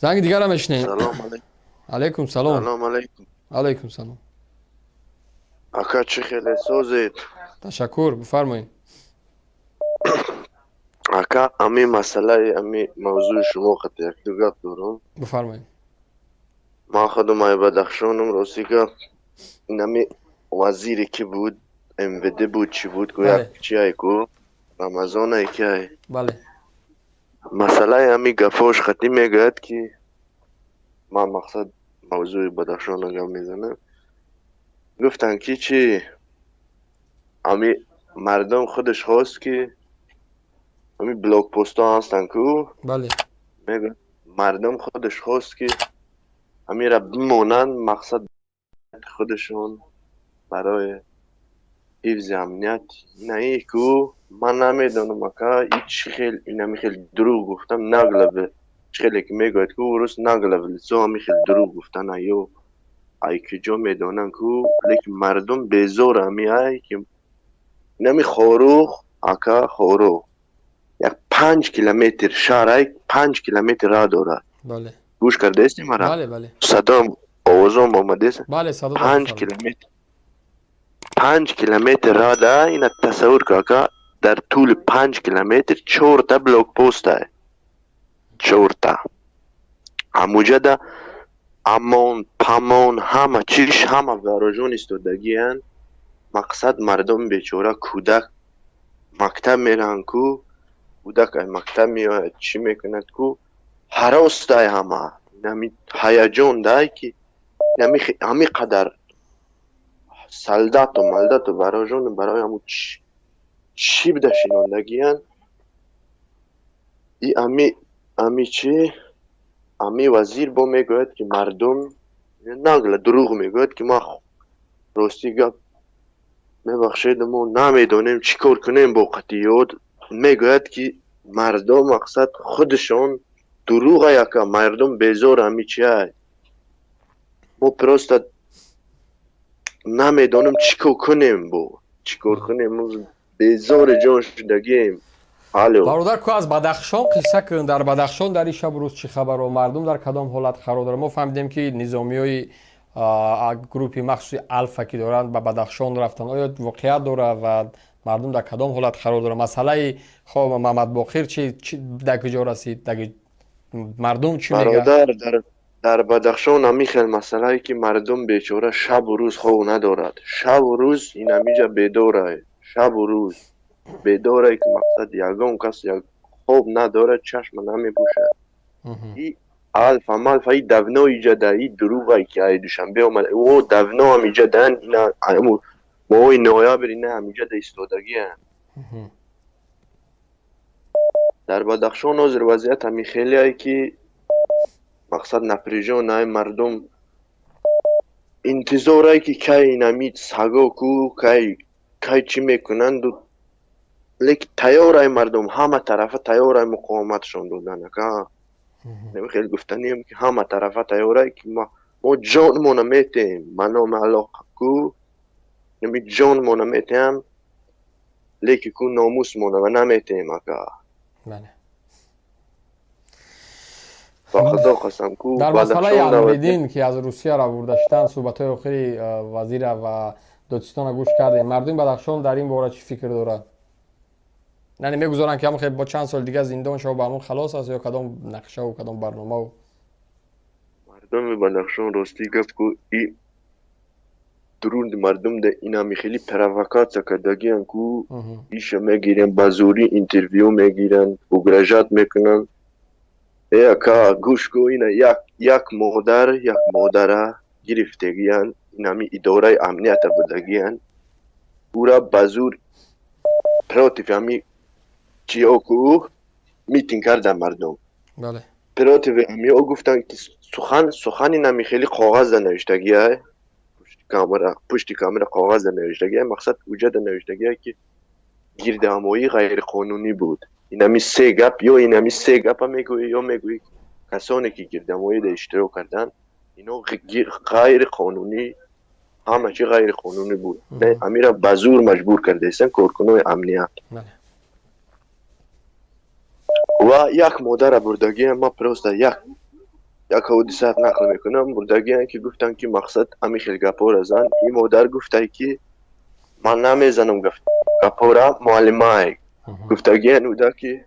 Занги дигарро мешунавем. Салом алейкум. Алейкум салом. Салом алейкум. Алейкум салом. Ака, чӣ хеле, созед? Ташаккур, бифармоед. Ака, ами масъалаи ами мавзӯи шумо қати якду гап дорам. Бифармоед. Ман худам ай Бадахшонам. Рости гап, инами вазире ки буд, МВД буд, чӣ буд ку, як чи ай ку, Рамазон ай ки ай. Масъалаи ами гапҳош қатӣ мегӯяд, ки ман мақсад мавзӯи Бадахшона гап мезанам. Гуфтанд, ки чӣ, ами мардум худаш хост, ки ами блокпостҳо ҳастанд ку. Мегӯяд, мардум худаш хост, ки амира бимонанд, мақсад худашон барои ҳифзи амният. Инаи ку ман намедонам, ака, и чӣ хел, инами хел дурӯғ гуфтам, нагло чӣ хеле ки мегӯяд ку урус, нагло в лицо ами хел дурӯғ гуфтан, аю ай куҷо медонанд ку. Лекин мардум безор ами ай ки инами Хоруғ, ака, Хоруғ як 5 километр шаҳр ай, 5 километр раҳ дорад. Гӯш кардаисти мара? Бале. Садоам, овозом омадест? Бале, садо. 5 километр, 5 километр раҳ да. Ина тасаввур кун, ака, дар тӯли 5 километр чорта блокпост ай, чорта. Ҳамуҷада амон памон, ҳама чиш, ҳама вооружён истодагиянд. Мақсад, мардуми бечора, кӯдак мактаб мераванд ку, кӯдак ай мактаб меояд, чӣ мекунад ку, ҳарос дай, ҳама инами ҳаяҷон дай, ки ҳами қадар солдату малдату вооружён барои ҳамун чӣ буда шинондагиянд. И ами чӣ, ами вазир бо мегӯяд, ки мардум нагло дурӯғ мегӯяд, ки ман, рости гап, мебахшед, мо намедонем чӣ кор кунем бо қатъиёт. Мегӯяд, ки мардум мақсад худашон дурӯға, яка мардум безор ами чи ай, мо просто намедонем чӣ кор кунем, бо чӣ кор кунем, безори ҷон шудагием. Алло. Бародар, ку аз Бадахшон қисса кун. Дар Бадахшон дар ин шабу рӯз чӣ хабаро, мардум дар кадом ҳолат қарор дорад? Мо фаҳмидем, ки низомиёи группи махсуси Алфа, ки доранд, ба Бадахшон рафтанд. Оё воқеият дорад ва мардум дар кадом ҳолат қарор дорад? Масъалаи хоб Мамадбоқир чи дар куҷо расид, мардум чӣ мегӯяд? Бародар, дар Бадахшон ҳамин хел масъалае, ки мардум бечора шабу рӯз хов надорад, шабу рӯз ин ҳамиҷа бедорай, шабу рӯз бедорай, ки мақсад ягон кас хоб надорад, чашма намепӯшад. И Алфа малфа и давно иҷада, и дурӯғай, ки ай Душанбе омад. О, давно ҳам иҷадан, ина моҳои ноябр ина ҳамиҷада истодагианд. Дар Бадахшон ҳозир вазъият ҳамин хелеае, ки мақсад напряжён ай, мардум интизорае, ки кай инами саго ку, кай кай чӣ мекунанду. Лекин тайёрай мардум, ҳама тарафа тайёрай муқовиматшон додан, ака. Хеле гуфтанием, ки ҳама тарафа тайёрай, ки мо ҷонмона метеҳем ба номи Аллоҳ ку, нами ҷонмона метеҳам, лекин ку номусмона ва наметеҳем, ака. Ба Худо қасам ку. Дар масъалаи Амриддин, ки аз Русия ра бурда шуданд, суҳбатҳои охири вазира ва додситона гӯш кардем. Мардуми Бадахшон дар ин бора чӣ фикр дорад? Яъне мегузоранд, ки ҳамон хел бо чанд соли дигар зиндон шава, ба ҳамон халос аст, ё кадом нақшаву кадом барномау? Мардуми Бадахшон, ростӣ гап ку, и дуруни мардум да инами хеле провокатсия кардагиян ку, иша мегиранд, ба зӯрӣ интервю мегиранд, угрожать мекунанд. Э, ака, гӯш ку, ина як модар, як модара гирифтагиян, инами идораи амнията будагиян, ӯра ба зӯр против ҳами чиё ку митинг кардан мардум. Против ҳамиё гуфтанд, ки сухан сухани нами хеле коғазда навиштагия, камера, пушти камера коғазда навиштагия, мақсад уҷада навиштагия, ки гирдиҳамоӣ ғайриқонунӣ буд. Инами се гап, ё инами се гапа мегӯӣ, ё мегӯӣ, касоне ки гирдиҳамоида иштирок карданд, ино ғайриқонунӣ, ҳама чи ғайриқонунӣ буд. Амира ба зур маҷбур кардаистанд коркунои амният. Ва як модара бурдагиам, ма просто як Як ҳодиса нақл мекунам. Бурдагиян ки гуфтанд, ки мақсад ами хел гапора зан. И модар гуфтай, ки ман намезанам гапора, муаллимай. Гуфтагиян уда, ки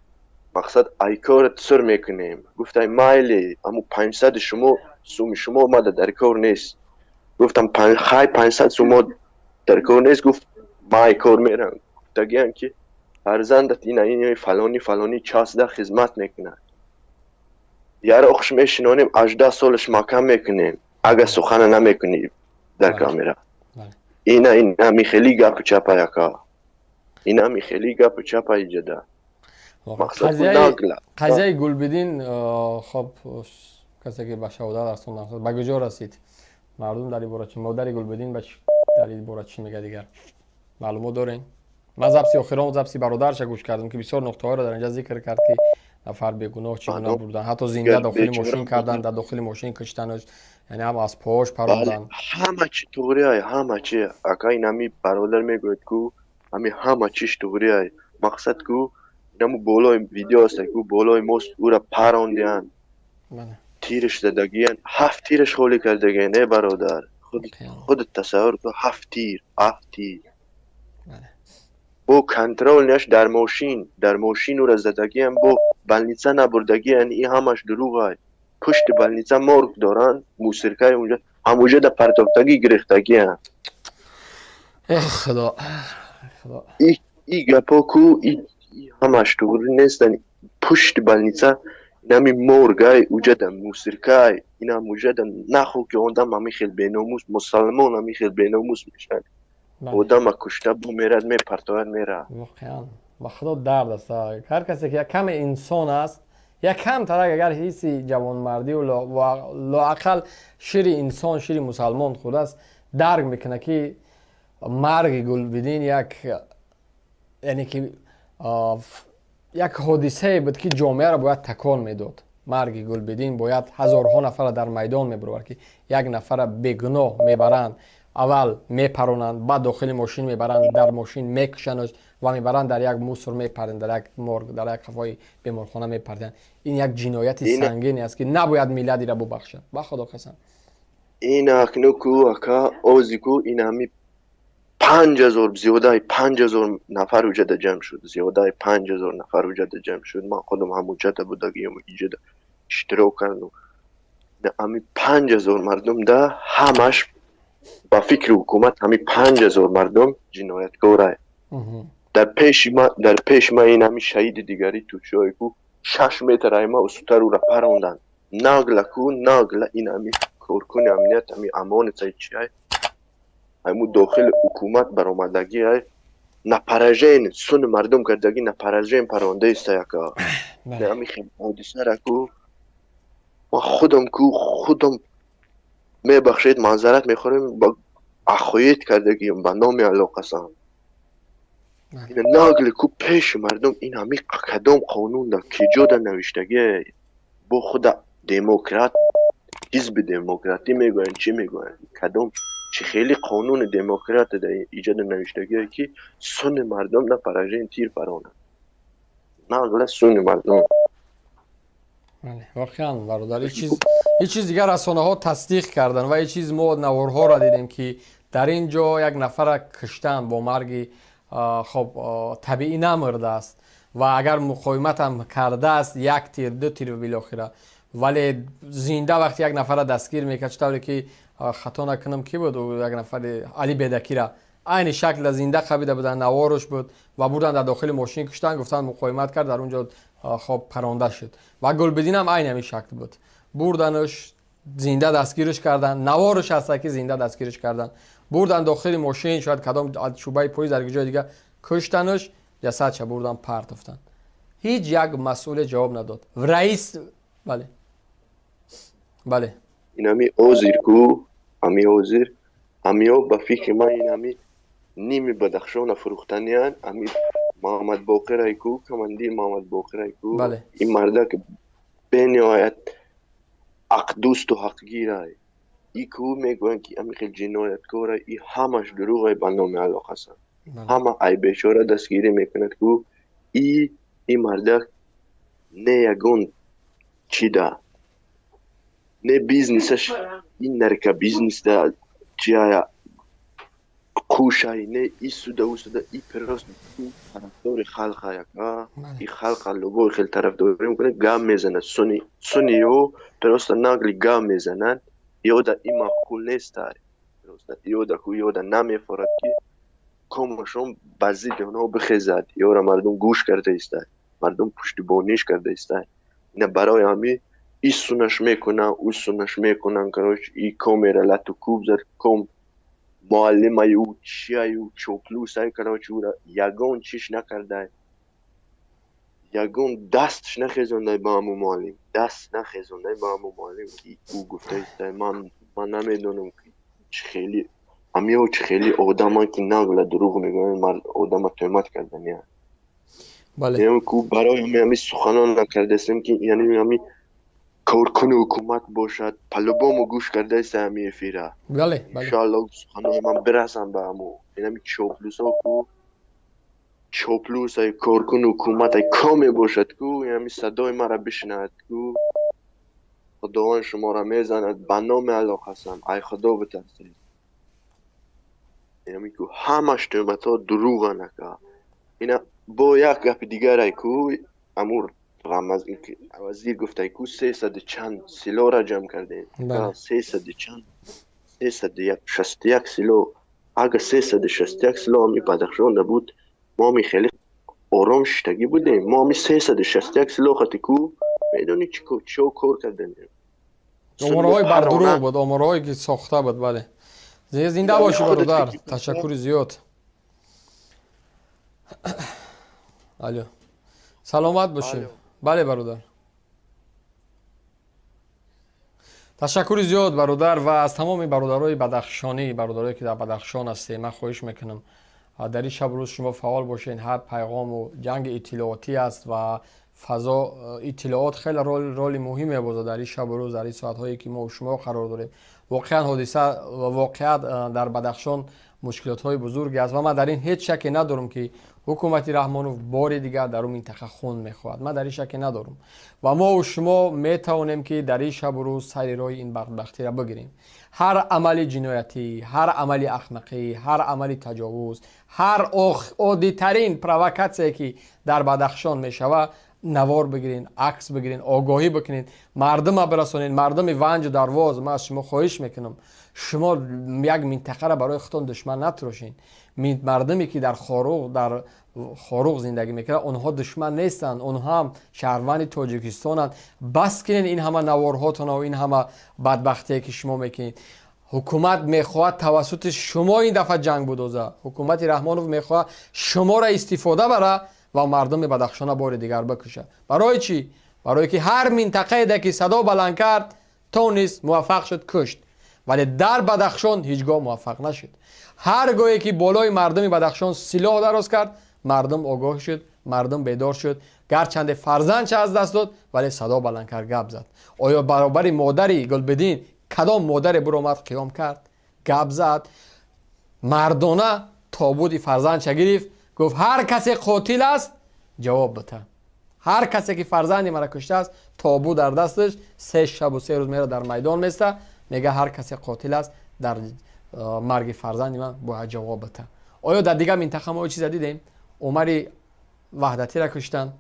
мақсад айкорат сур мекунем. Гуфтай, майли, аму 500 шумо, суми шумо омада дар кор нест. Гуфтам, хай, 500 сумо дар кор нест. Гуфт, ман айкор мерам. Гуфтагиян, ки фарзандат ина ин фалони фалони часть да хизмат мекунад, яроқш мешинонем, 18 солаш маҳкам мекунем, агар сухана намекунӣ дар камера. Ина инами хеле гапу чапа, яка, инами хеле гапу чапа иҷада. Қазияи Гулбидин, хоб, касе ки ба шаҳодат расонданд, ба куҷо расид? Мардум дар ин бора чи, модари Гулбидин дар ин бора чӣ мегӯяд? Дигар маълумот дорем? Ман записи охирон, записи бародарша гӯш кардам, ки бисёр нуқтаҳоро дар инҷа зикр кард, ки нафар бегуноҳ чӣ гуна бурдан, ҳатто зинда дохили мошин кардан, дар дохили мошин киштанаш, яъне ҳам аз пош парондан. Ҳама чи туғриай, ҳама чи, ака. Инами бародар мегӯяд, ку ҳами ҳама чиш туғриай. Мақсад ку инаму болои видео аста, ку болои мост ӯра парондиан, тирш задагиян, ҳафт тираш холӣ кардагиян. Э, бародар, худат тасаввур кун, ҳафт тир, ҳафт тир. Бо контроль дар мошин ӯра задагиян, бо больница набурдагиян. И ҳамаш дурӯғай. Пушти больница морг доранд, мусорка и унҷа, ҳамуҷа да партофтагӣ гирифтагиян. Худо. И гапо ку ҳамаш туғри нестанд. Пушти больница инами моргай, уҷада мусорка й, инам уҷада наху, ки одам ҳами хел беномус, мусалмон ҳами хел беномус мешавад. Одама кушта бо мерад, мепартояд, мера. Воқеан, ба худо, дард аст. Ҳар касе ки як каме инсон аст, як кам тарак агар ҳисси ҷавонмардию лоақал шири инсон, шири мусалмон хӯрдааст, дарк мекунад, ки марги Гулбидин як, яъне ки як ҳодисае буд, ки ҷомеаро бояд такон медод. Марги Гулбидин бояд ҳазорҳо нафарро дар майдон мебуровард, ки як нафара бегуноҳ мебаранд, аввал мепаронанд, баъд дохили мошин мебаранд, дар мошин мекушанд ва мебаранд, дар як мусор мепарданд, дар як морг, дар як қафои беморхона мепарданд. Ин як ҷинояти сангине аст, ки набояд миллат ира бубахшад, ба худо қасам. Ин акну ку, ака, ози ку ин ҳами 5000, зиёдаи 5000 нафар уҷада ҷамъ шуд, зиёдаи 5000 нафар уҷада ҷамъ шуд. Ман худам ҳам уҷада будагиам, иҷада иштирок кардам. Ҳами 5000 мардум да ҳамаш ба фикри ҳукумат ҳами 5000 мардум ҷинояткорай. Дар пеши ма ин ҳами шаҳиди дигари тучое ку 6 метр айма устутар ура паронданд. Нагла ку, нагла ин ҳами коркуни амният, ҳами амонецай чиай, ҳаму дохили ҳукумат баромадагиай, на поражен суни мардум кардагӣ, на поражен парондаиста, яка. Ҳами ҳодисара ку ман худам ку худам, мебахшед, маъзарат мехорем, ба ахоид кардагиам, ба номи Алло қасам. Ина нагли ку пеши мардум, ин ҳами кадом қонун да киҷода навиштагие? Бо худа демократ, ҳизби демократӣ мегӯянд, чӣ мегӯянд? Кадом чӣ хеле қонуни демократа да иҷода навиштагие, ки суни мардум на поражен тир паронад, нагла суни мардум? Воқеан, бародар, ҳеҷ чиз дигар расонаҳо тасдиқ карданд ва ҳеҷ чиз мо наворҳоро дидем, ки дар ин ҷо як нафара киштанд бо марги, хоб, табиӣ намурдааст ва агар муқовиматам кардааст, як тир, ду тир, билохира. Вале зинда вақте як нафара дастгир мекард, чӣ тавре ки, хато накунам, ки буд, як нафари Али Бедакира айни шакла зинда қабида буданд, наворуш буд, ва бурданд, дар дохили мошин куштанд. Гуфтанд, муқовимат кард, дар он ҷо, хоб, паронда шуд. Ва Гулбидинам айни ҳамин шакл буд: бурданаш, зинда дастгирш карданд, наворуш ҳаста, ки зинда дастгирш карданд, бурдан дохили мошин, шояд кадом шӯъбаи полис, дар ҷои дига куштанаш, ҷасадша бурдан партофтанд. Ҳеҷ як масъуле ҷавоб надод. Раис, бале. Инами озир ку, ҳами озир ҳамиё, ба фикри ман, инами ними Бадахшона фурӯхтаниян. Ами Муҳаммадбоқирай ку, командир Муҳаммадбоқирай ку, ин мардак бениҳоят ҳақдӯсту ҳақгирай. И ку мегӯянд, ки ами хел ҷинояткора. И ҳамаш дурӯғай, ба номи Алло қасам. Ҳама ай бечора дастгирӣ мекунад ку. И мардак не ягон чида. Не бизнесаш ин наркобизнес да чия қушай, не исуда усуда, и просто тарафдори халқа яка, и халқа любой хел тарафдорӣ мекунад, гап мезанад. Суни суниё просто наглый гап мезанад, ёда и маъқул нестай. Просто ёда ку ёда намефорад, ки комашон ба зидди онҳо бихезад. Ёра мардум гӯш карда истай, мардум пуштибониш карда истай. Ина барои ҳамин и сунаш мекунан, ӯ сунаш мекунан. Короче, и комера лату куб зад, ком муаллимай, ӯ чиай, ӯ чоплусай. Короче, ӯра ягон чиш накардай, ягон дастш нахезондай ба ҳамун муаллим, даст нахезондай ба ҳамун муаллим, ки ӯ гуфта истай. Ман намедонам, ки чӣ хели ҳамиё, чӣ хели одаман, ки нагло дурӯғ мегӯянд, одама тӯҳмат кардания. Ку барои ҳами суханон накардастем, ки яъне ҳами коркуни ҳукумат бошад, по-любому гӯш кардаиста ҳами эфира. Иншоалло, суханои ман бирасанд ба ҳаму инами чоплусо ку чоплусай, коркуни ҳукуматай коме бошад, ку ҳами садои мара бишнавад, ку Худованд шуморо мезанад, ба номи Алло қасам, ай Худо битарсед. Инами ку ҳамаш тӯҳматҳо дурӯған, ака. Ина бо як гапи дигарай, ку амур вазир гуфтай, ку 300 чанд силоҳра ҷамъ кардем, 300 чанд, 361 силоҳ. Агар 361 силоҳ ами Бадахшонда буд, мо ами хеле ором шиштагӣ будем. Мо ами 361 силоҳ хати, ку медонӣ, чио кор кардем? Оморҳои бардурӯғ буд, оморҳое ки сохта буд. Бале, зинда бошӣ, бародар, ташаккури зиёд. Алё, саломат бошӣ. Бале, бародар, ташаккури зиёд, бародар. Ва аз тамоми бародарои бадахшонӣ, бародарое ки дар Бадахшон ҳастед, ман хоҳиш мекунам, дар ин шабу рӯз шумо фаъол бошед. Ҳар пайғому ҷанги иттилоотӣ аст ва фазо иттилоот хеле роли муҳим мебозад дар ин шабу рӯз, дар ин соатҳое ки мо шумо қарор дорем. Воқеан, ҳодиса ва воқеат дар Бадахшон мушкилотҳои бузурге аст ва ман дар ин ҳеҷ шаке надорам, ки ҳукумати Раҳмонов бори дигар дар он минтақа хун мехоҳад. Ман дар ин шаке надорам ва мо шумо метавонем, ки дар ин шабу рӯз сари роҳи ин бадбахтиро бигирем. Ҳар амали ҷиноятӣ, ҳар амали ахмақӣ, ҳар амали таҷовуз, ҳар оддитарин провокатсие, ки дар Бадахшон мешавад, навор бигирен, акс бигирен, огоҳӣ бикунед, мардума бирасонед. Мардуми Ванҷу Дарвоз, ман аз шумо хоҳиш мекунам, шумо як минтақаро барои худтон душман натрошед. Мардуме ки дар Хоруғ зиндагӣ мекунанд, онҳо душман нестанд, онҳо ҳам шаҳрванди Тоҷикистонанд. Бас кунед ин ҳама наворҳотона ин ҳама бадбахтие, ки шумо мекунед. Ҳукумат мехоҳад тавассути шумо ин дафъа ҷанг будоза. Ҳукумати Раҳмонов мехоҳад шуморо истифода бара ва мардуми Бадахшона бори дигар бикушад. Барои чӣ? Барое ки ҳар минтақаеда ки садо баланд кард, тонист, муваффақ шуд, кушт, вале дар Бадахшон ҳеҷ гоҳ муваффақ нашуд. Ҳар гоҳе ки болои мардуми Бадахшон силоҳ дароз кард, мардум огоҳ шуд, мардум бедор шуд. Гарчанде фарзандша аз даст дод, вале садо баланд кард, гап зад. Оё баробари модари Гулбиддин кадом модаре биромад, қиём кард, гап зад, мардона тобуди фарзандша гирифт, гуфт: «Ҳар касе қотил аст, ҷавоб бита, ҳар касе ки фарзанди мара куштааст»? Тобут дар дасташ 3 шабу 3 рӯз мера, дар майдон места, мега: «Ҳар касе қотил аст дар марги фарзанди ман, бояд ҷавоб бита». Оё дар дигар минтақа мо чиза дидем? Умари Ваҳдатира куштанд,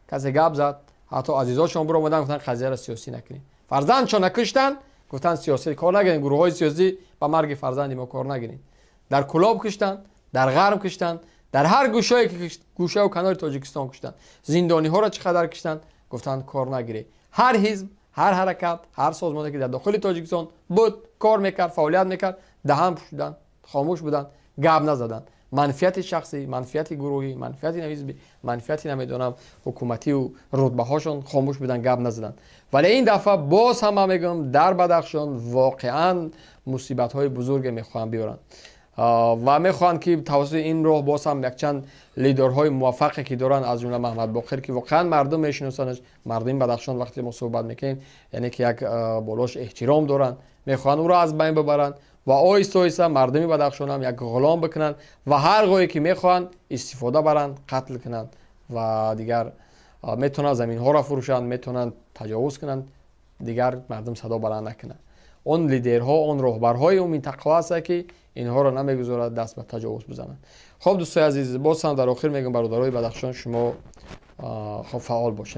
касе гап зад? Ҳатто азизошон биромадан, гуфтанд: «Қазияро сиёсӣ накунем». Фарзандшон накуштанд, гуфтанд: «Сиёсӣ кор нагирем, гурӯҳҳои сиёсӣ ба марги фарзанди мо кор нагирем». Дар Кулоб куштанд, дар ғарб куштанд, дар ҳар гӯшае гӯшаву канори Тоҷикистон куштанд. Зиндониҳоро чӣ қадар куштанд, гуфтанд: «Кор нагиред». Ҳар ҳизб, ҳар ҳаракат, ҳар созмоне ки дар дохили Тоҷикистон буд, кор мекард, фаъолият мекард, даҳан пӯшиданд, хомӯш буданд, гап назаданд. Манфиати шахсӣ, манфиати гурӯҳӣ, манфиати ҳизбӣ, манфиати намедонам ҳукуматию рутбаҳошон хомӯш буданд, гап назаданд. Вале ин дафъа боз ҳам ман мегӯям, дар Бадахшон воқеан мусибатҳои бузурге мехоҳанд биёранд ва мехоҳанд, ки тавассути ин роҳ боз ҳам якчанд лидерҳои муваффақе ки доранд, аз ҷумла Маҳмадбоқир, ки воқеан мардум мешиносанаш, мардуми Бадахшон, вақте мо суҳбат мекунем, яъне ки як болош эҳтиром доранд, мехоҳанд ӯро аз байн бибаранд ва оҳиста оҳиста мардуми Бадахшонам як ғулом бикунанд ва ҳар гоҳе ки мехоҳанд истифода баранд, қатл кунанд ва дигар метавонанд заминҳоро фурӯшанд, метавонанд таҷовуз кунанд. Дигар мардум садо баланд накунад. Он лидерҳо, он роҳбарҳои он минтақаҳо ҳастанд, ки инҳоро намегузорад даст ба таҷовуз бизананд. Хоб, дӯстои азиз, боз ҳам дар охир мегӯям, бародарои Бадахшон, шумо хоб фаъол бошед.